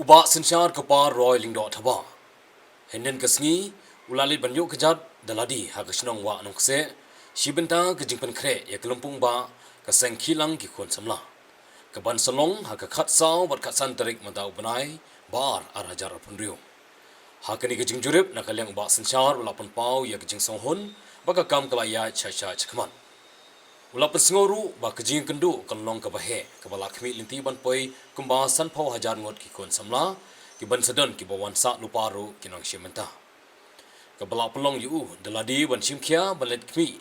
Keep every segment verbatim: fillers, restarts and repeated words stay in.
Bah Synshar Kpar Roy Lyngdoh Thabah hynnin ka sngi u la leit ban ïuh kjat da lade ha ka shnong Wah Nongkseh, shi bynta ka jingpynkhreh ïa ka lympung bah ka seng Khielang ki khun samla, ka ban sa long ha ka khatsaw bad khatsan tarik mynta u bnai ba ar, ar hajar arphew hynriew. Ha kane ka jingjurip, na ka liang u Bah Synshar u la pynpaw ïa ka jingsngewhun ba ka kam ka la ïaid shai shai shakhmat. U la pynsngew ruh ba ka jingkynduh kan long kaba heh, kaba la khmih lynti ban poi kumba sanphew hajar ngut ki khun samla, ki ban sa don kiba wan sah lypa ruh ki nongshim bynta. Kaba la pynlong ïa u da lade ban shim khia ban leit khmih,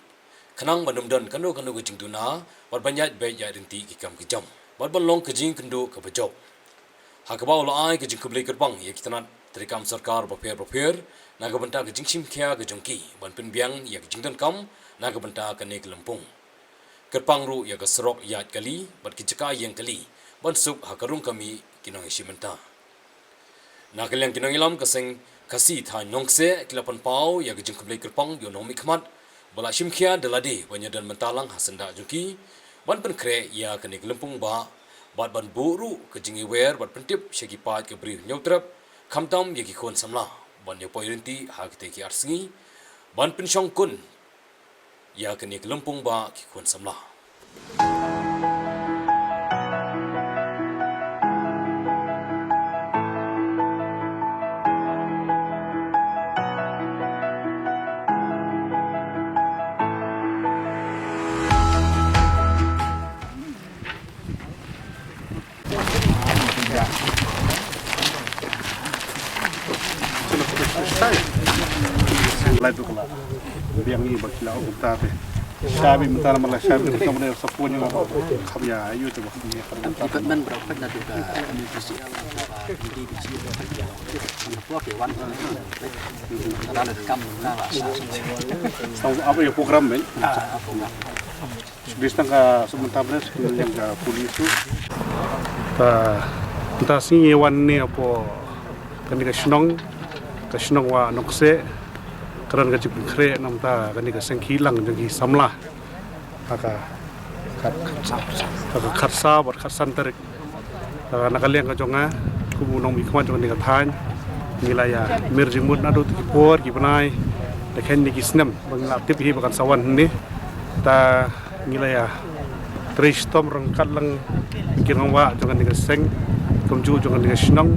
khnang ban ym don kano kano ka jingduna bad ban ïaid beit ïaid ryntih ki kam ki jam bad ban long ka jingkynduh kaba jop. Ha kaba u la ai ka jingkhublei kyrpang ïa ki tnat treikam sorkar bapher bapher na ka bynta ka jingshim khia ka jong ki ban pynbiang ïa ka jingdonkam na ka bynta kane ka lympung. Kyrpang ruh ïa ka surok ïaid kali bad ki jaka ïeng kali ban suk ha ka rung ka mih ki nongshim bynta. Na ka liang ki nongïalam ka seng Khasi thaiñ Nongkseh ki la pynpaw ïa ka jingkhublei kyrpang ïa u nongmihkhmat ba la shim khia da lade ban ïadon bynta lang ha syndah jong ki ban pynkhreh ïa kane ka lympung bah bad ban buh ruh ka jingïawer bad pyntip sha ki paid ka Bri u Hynñiewtrep, khamtam ïa ki khun samla ban ïa poi ryntih ha kitei ki ar sngi ban pynshongkun ïa kane ka lympung bah ki khun samla. Lai tu kala. Biang ni bak kila oh ta pe. Shabi mentara mala shabi kita mana sapun ni apa. Kami ayu tu bak ni. Department berapa dah juga M P C L apa M D B C apa ke wan. Ada rekam lah. Tahu apa ya program ni? Ah, program. Bis tangka sub mynta bres, kynja ka police tu. Ta, mynta sngi wan ni hapoh kane ka shnong, ka shnong Wah Nongkseh, ka don ka jingpynkhreh na ka bynta kane ka seng Khielang jong ki samla. Ha ka, ha ka khatsaw bad khatsan tarik. Ah, na ka liang ka jong nga, kum u nongmihkhmat jong kane ka thaiñ, ngi la ïa mir jingmut naduh ki por ki bnai, da khein ne ki snem ba ngi la tip hi ba kan sa wan hangne. Ta ngi la ïa trei shitom ryngkat lang ki rangbah jong kane ka seng, kumjuh jong kane ka shnong.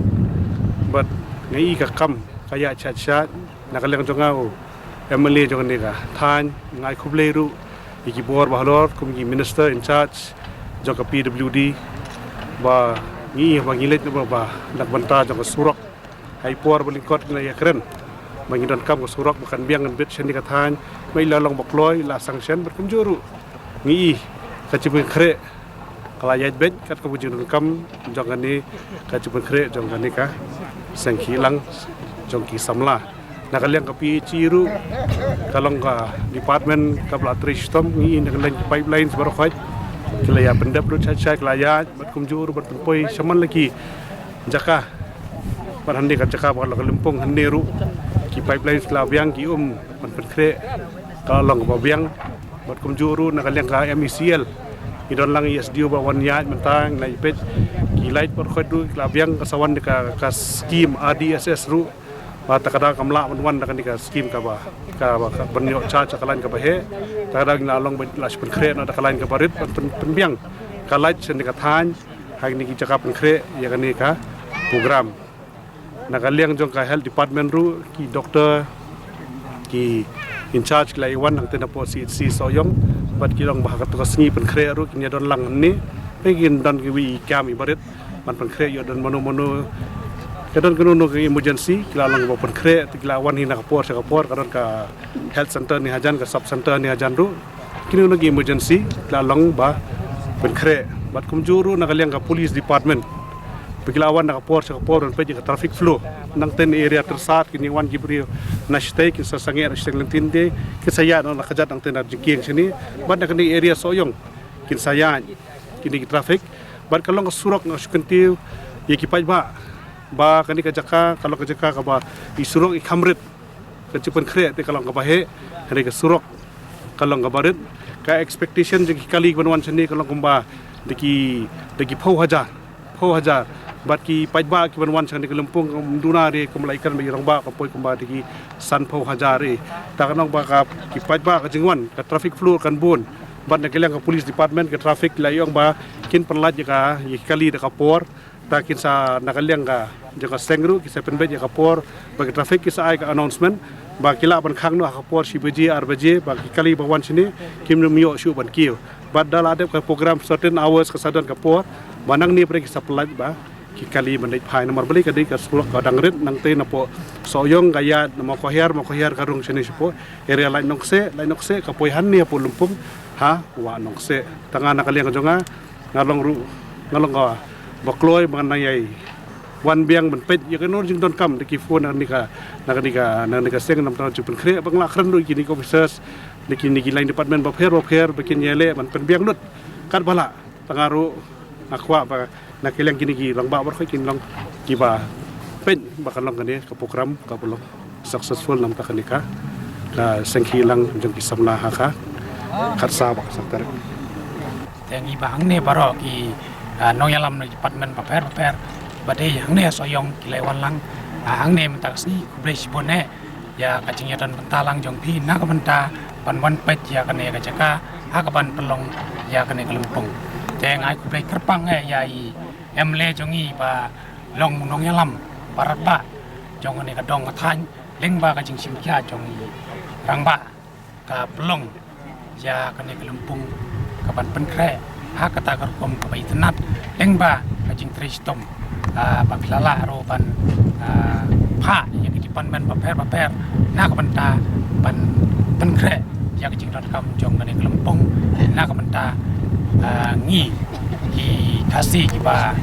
Bad nga i ka kam ka ïaid shait shait. Na ka liang jong nga u M L A jong kane ka thaiñ, nga ai khublei ruh ïa ki bor ba halor kum ki minister in charge jong ka P W D, ba ngi, ba ngi leit ba, ba na ka bynta jong ka surok. Ha i por ba lyngkot ngi la ïakren ba ngi donkam ka surok ba kan biang kan bit sha kane ka thaiñ, ba i la long ba kloi, i la sanction bad kumjuh ruh ngi i ka jingpynkhreh ka la ïaid beit kat kaba jingdonkam jong kane ka jingpynkhreh jong kane ka seng Khielang jong ki samla. Na ka liang ka P H E ruh ka long ka department kaba la trei shitom, ngi i na ka liang ki pipelines baroh khoit ki la ïa pyndep ruh shait shait, ki la ïaid bad kumjuh ruh ban pynpoi shaman la ki jaka. Bad hangne ka jaka ba ka long ka lympung hangne ruh ki pipelines ki la biang, ki um ban pynkhreh ka la long kaba biang. Bad kumjuh ruh na ka liang ka M E C L ngi don lang i S D O ba wan ïaid mynta, ngi la ïa peit ki light baroh khoit ruh ki la biang, ka sa wan da ka, ka skim R D S S ruh. Ba ta ka daw kam lah ban wan da kane ka skim kaba, kaba, ka ban ïoh charge ka line kaba heh. Ta ka daw ngi la long ba la shu pynkhreh noh da ka line kaba rit ban pyn, pynbiang ka light sha kane ka thaiñ ha kine ki jaka pynkhreh ïa kane ka program. Na ka liang jong ka health department ruh, ki doctor, ki in charge ki la ïa wan nangta napoh C H C Sohiong, bad ki long ba ha kato ka sngi pynkhreh ruh kin ïa don lang hangne. Peit kin don kiwei i kam iba rit ban pynkhreh ïoh don mano mano, ka don kano kano ka emergency, ki la long ba pynkhreh, te ki la wan hi na ka por sha ka por, ka don ka health center ne hajan, ka sub center ne hajan ruh. Kino kino ki emergency ki la long ba pynkhreh. Bad kumjuh ruh na ka liang ka police department, ba ki la wan na ka por sha ka por ban peit ïa ka traffic flow. Nangta na area Tyrsad kine wan ki briew na shatei, kin sa sangeh na shatei lynti, kin sa ïaid na ka kjat nangta na jingkieng shane. Bad na kane area Sohiong kin sa ïaid kine ki traffic. Bad ka long ka surok, nga shu kyntiew ïa ki paidbah ba kane ka jaka ka long ka jaka kaba i surok i kham rit. Ka jingpynkhreh te ka long kaba heh, hynrei ka surok ka long kaba rit. Ka expectation jong ki kali ban wan shane ka long kumba da ki, da ki phew hajar, phew hajar Bad ki paidbah kiban wan sha kane ka lympung kam duna re, kum la ïakren bad i rangbah, ka poi kumba da ki sanphew hajar re. Ta ka nong ba ka ki paidbah, ka jingwan, ka traffic flow kan bun. Bad na ka liang ka police department, ka traffic la ïa ong ba kin pynlait ïa ka, ïa ki kali da ka por. Ta kin sa na ka liang ka jong ka seng ruh ki sa pynbeit ïa ka por ba ki traffic ki sa ai ka announcement ba ki lah ban khang noh ha ka por shi baje, ar baje, ba ki kali ba wan shane kim nym ïoh shuh ban kiew. Bad da la dep ka program certain hours ka sa don ka por ba nangne pat ki sa pynlait ba ki kali ban leit phai, namar balei ka dei ka surok ka dang rit nangtei napoh Sohiong ka ïaid na Mawkhiar, Mawkhiar ka rung shane shapoh area Laitumkhrah, Laitumkhrah ka poi hangne hapoh Lympung ha Wah Nongkseh. Tang nga na ka liang ka jong nga, nga long ruh, nga long ka ba kloi ba ngan nang ïai wan biang ban peit ïa kano jingdonkam da ki phone na kane ka, na kane ka, na kane ka seng, namar ka jingpynkhreh, ba nga la kren ruh ïa kine ki officers na kine ki line department bapher bapher ba kin ïaleh ban pynbiang lut katba lah. Tang nga ruh nga kwah ba na ka liang kine ki rangbah baroh kin long kiba peit ba kan long kane ka program kaba long successful namar ka kane ka, ka seng khih lang jong ki samla ha ka khatsaw bad ka san tarik. Te ngi ba hangne baroh ki, ah, nongïalam na department bapher bapher ba dei hangne ha Sohiong ki la wan lang, ah, hangne mynta ka sngi. Khublei shibun eh ïa ka jingïadon bynta lang jong phi na ka bynta ban wan peit ïa kane ka jaka ha kaban pynlong ïa kane ka lympung. Te nga ai khublei kyrpang eh ïa i MLA jong ngi ba long nongïalam ba radbah jong kane ka dong ka thaiñ, lyngba ka jingshim khia jong i rangbah ka pynlong ïa kane ka lympung kaban pynkhreh ha kata ka rukom kaba itynnad, lyngba ka jingtrei shitom, ah, ba phi la lah ruh ban, ah, phah ïa ki department bapher bapher na ka bynta ban pynkhreh ïa ka jingdonkam jong kane ka lympung na ka bynta, ah, ngi ki Khasi kiba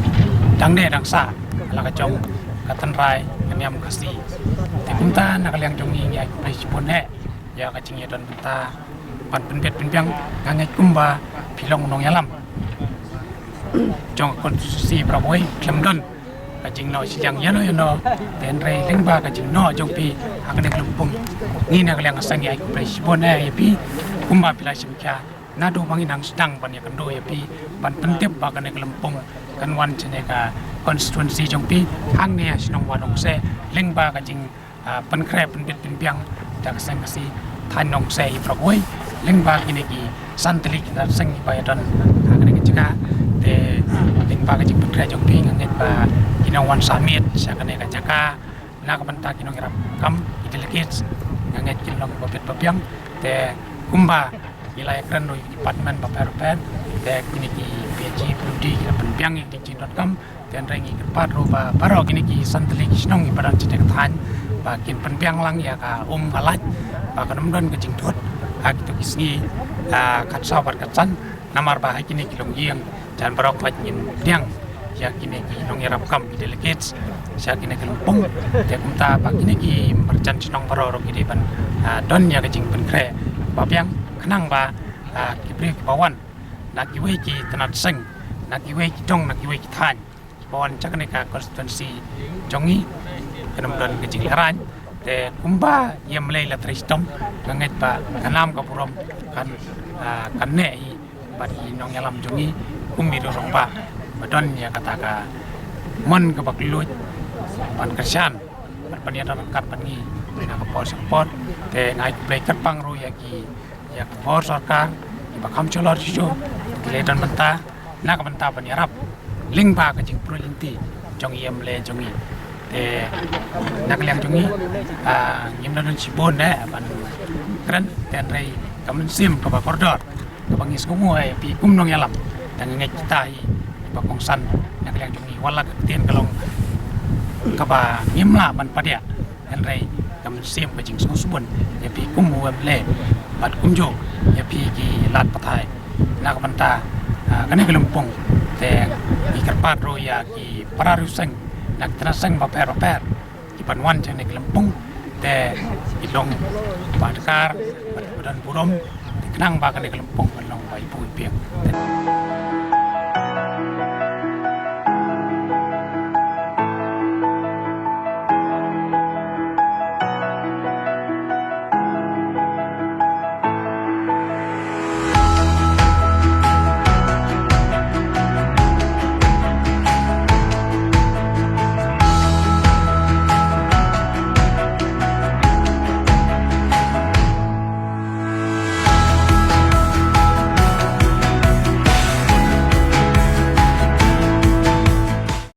dang deh dang sah la ka jong ka tynrai ka niam Khasi. Te kumta na ka liang jong ngi ngi ai khublei shibun eh ïa ka jingïadon bynta ban pynbit pynbiang. Nga ngeit kumba phi long nongïalam jong ka konstituensi baroh kawei, khlem don ka jingnoh shiliang ïano ïano, te hynrei lyngba ka jingnoh jong phi ha kane ka lympung, ngi na ka liang ka seng ngi ai khublei shibun eh ïa phi kumba phi la shim khia naduh ba ngi nang sdang ban ïakynduh ïa phi ban pyntip ba kane ka lympung kan wan shane ka konstituensi jong phi hangne ha shnong Wah Nongkseh, lyngba ka jing ah, pynkhreh pynbit pynbiang da ka seng Khasi thaiñ Nongkseh baroh kawei, lyngba kine ki san tylli ki tnat seng kiba ïadon ha kane ka jaka. Te lyngba ka jingpynkhreh jong phi nga ngeit ba ki nongwan sah miet sha kane ka jaka na ka bynta ki nongïarap kam, ki delegates, nga ngeit kin long ba bit ba biang. Te kumba ngi la ïakren ruh ïa ki department bapher bapher, te kine ki PHE, PWD ki la pynbiang ïa ki jingdonkam. Te hynrei ngi kyrpad ruh ba baroh kine ki san tylli ki shnong kiba don shatei ka thaiñ ba kin pynbiang lang ïa ka um ka lait ba kan ym don ka jingthut ha kito ki sngi, ah, khatsaw bad khatsan, namar ba ha kine ki longïing jan baroh ka lait ngin pdiang ïa kine ki nongïarap kam, ki delegates sha kine ki lympung. Te kumta ba kine ki marjan shnong baroh ruh ki dei ban, ah, don ïa ka jingpynkhreh ba biang khnang ba, ah, ki briew kiba wan na kiwei ki tnat seng, na kiwei ki dong, na kiwei ki thaiñ kiba wan sha kane ka konstituensi jong ngi kan ym don ka jinglehrain. Te kumba i MLA i la trei shitom, nga ngeit ba ka nam ka burom kan, ah, kan neh hi bad i nongïalam jong ngi kum i rangbah ba don ïa kata ka mon kaba kylluid ban kyrshan bad ban ïadon ryngkat bad ngi na ka por sha ka por. Te nga ai khublei kyrpang ruh ïa ki, ïa ka bor sorkar kiba kham shalor shuh shuh, ki la ïadon bynta na ka bynta ban ïarap lyngba ka jingpynroi lynti jong i MLA jong ngi. Te na ka liang jong ngi, ah, ngim don shibun eh ban kren, te hynrei ka mynsiem kaba kordor kaba ngi sngewnguh ïa phi kum nongïalam, te nga ngeit kita hi kiba kongsan na ka liang jong ngi, wat la ka ktien ka long kaba ngim lah ban padiah, hynrei ka mynsiem ka jingsngewsbun ïa phi kum u MLA bad kumjuh ïa phi ki lad pathai na ka bynta, ah, kane ka lympung. Te ngi kyrpad ruh ïa ki para riewseng na ki tnat seng bapher bapher kiban wan sha kane ka lympung, te ki long ba dkar bad ba don burom, te khnang ba kane ka lympung kan long ba i buh i pieng.